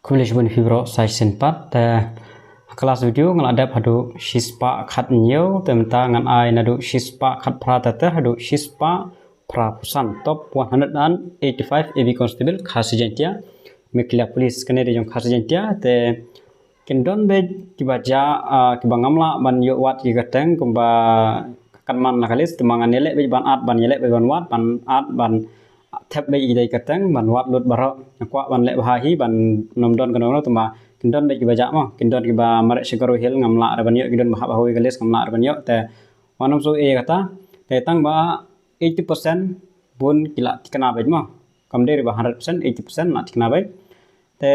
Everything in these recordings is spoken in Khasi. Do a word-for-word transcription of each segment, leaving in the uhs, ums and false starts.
Khublei shibun ïa phi baroh sa shisien pat. Te ha ka last video nga la dep haduh shispah khathynñiew, te mynta ngan ai naduh shispah khatphra ter ter haduh shispah phraphew san, top one hundred and eighty-five A B Constable Khasi Jaiñtia, Meghalaya Police, kane dei jong Khasi Jaiñtia. Te kin don beit kiba jah, ah, kiba ngam lah ban ïoh wad ïa ki kyrteng kumba kan man la ka list, te ma ngan ïaleh beit ban add, ban ïaleh beit ban wad, ban add, ban thep beit ïa ki kyrteng, ban wad lut baroh. Nga kwah ban leh bha hi ban ym don kano kano, te ma kin don beit kiba jah mo, kin don kiba mareh sha Garo Hills, ngam lah re ban ïoh, ki don ba hap ha kawei ka list, ngam lah re ban ïoh. Te wat nym shu ïeh ïa kata. Te tang ba eighty percent bun ki la thikna beit mo. Kam dei re ba hundred percent, eighty percent la thikna beit. Te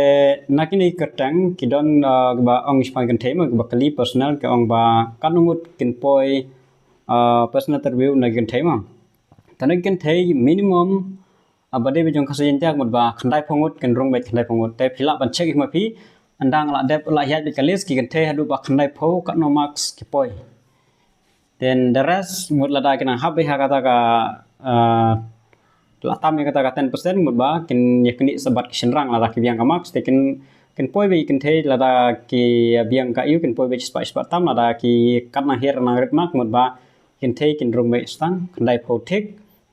na kine ki kyrteng ki don, ah, kiba ong shaphang ki kynthei mo, kiba kylli personal, ki ong ba katno ngut kin poi, ah, personal interview na ki kynthei mo. Te na ki kynthei minimum, ah, ba dei beit jong Khasi Jaiñtia ka mut ba khyndaiphew ngut, kin rung beit khyndaiphew ngut. Te phi lah ban check ïa ma phi, ynda nga la dep, la ïaid beit ka list, ki kynthei haduh ba khyndaiphew katno marks ki poi. Then the rest, mut lada ki nang hap beit ha kata ka, ah, la tam ïa kata ka ten percent, mut ba kin ïa knieh sa bad ki shynrang lada ki biang ka marks, te kin, kin poi beit ki kynthei lada ki biang ka aïu, kin poi beit shispah, shispah tam, lada ki kat nang hiar nang rit mark, mut ba ki kynthei kin rung beit sa tang khyndaiphew thik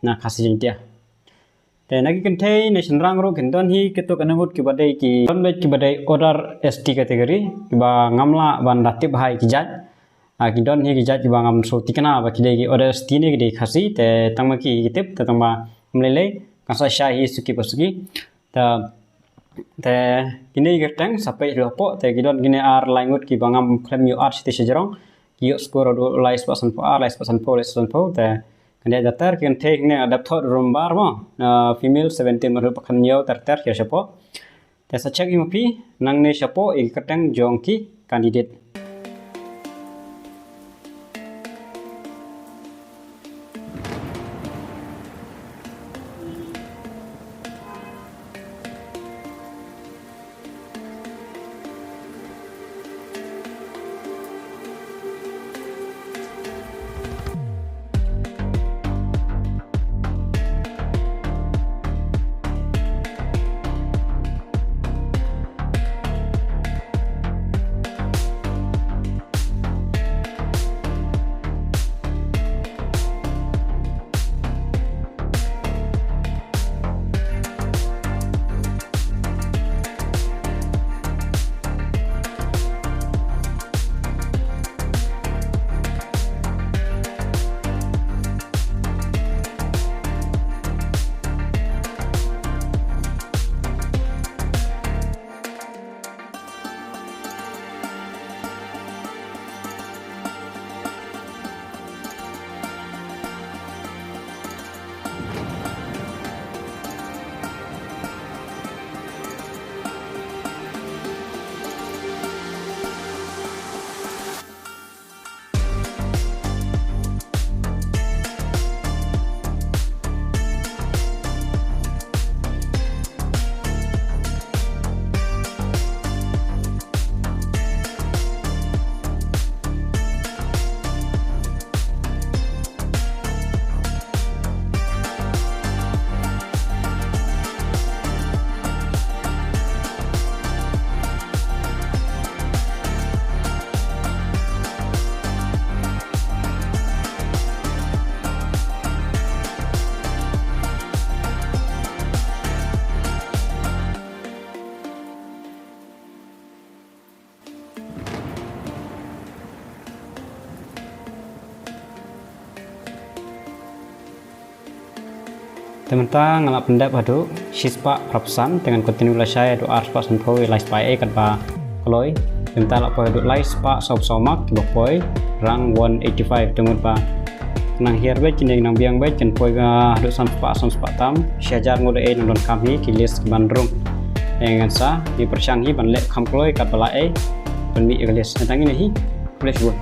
na Khasi Jaiñtia. Te na ki kynthei ne shynrang ruh kin don hi kito katno ngut kiba dei ki, don beit kiba dei other S T category, kiba ngam lah ban da tip bha ïa ki jait. Ah, ki don hi ki jait kiba ngam shu thikna ba ki dei ki other S T ne ki dei Khasi, te tang ma ki ki tip, te tang ba ym lei lei, kan sa shai hi suki pa suki. Te, te kine ki kyrteng sa peit haduh hapoh, te ki don kine ar lai ngut kiba ngam khlem ïoh add shiti shajrong. Ki ïoh score haduh lai spah sanphew ar, lai spah sanphew, lai spah sanphew, te kane ter ter ki kynthei kine dap thot rum bar mo, ah, female seventeen haduh ba khlem ïoh ter ter ki shapoh. Te sa check ïa ma phi nangne shapoh ïa ki kyrteng jong ki candidate. Te mynta nga la pyndep haduh shispah phraphew san, te ngan continue lashai haduh arspah sanphew ïa lai spah ïa katba kloi. Te mynta la poi haduh lai spah sawphew saw mark kiba poi rank one eighty-five, te mut ba nang hiar beit, kine nang biang beit, kin poi haduh sanspah, sanspah tam, shi hajar ngut ei nang donkam hi ki list kiban rung. Te ngan sa ïa pyrshang hi ban leh kham kloi katba la ei ban mih ïa ka list. Tang ine hi. Khublei shibun.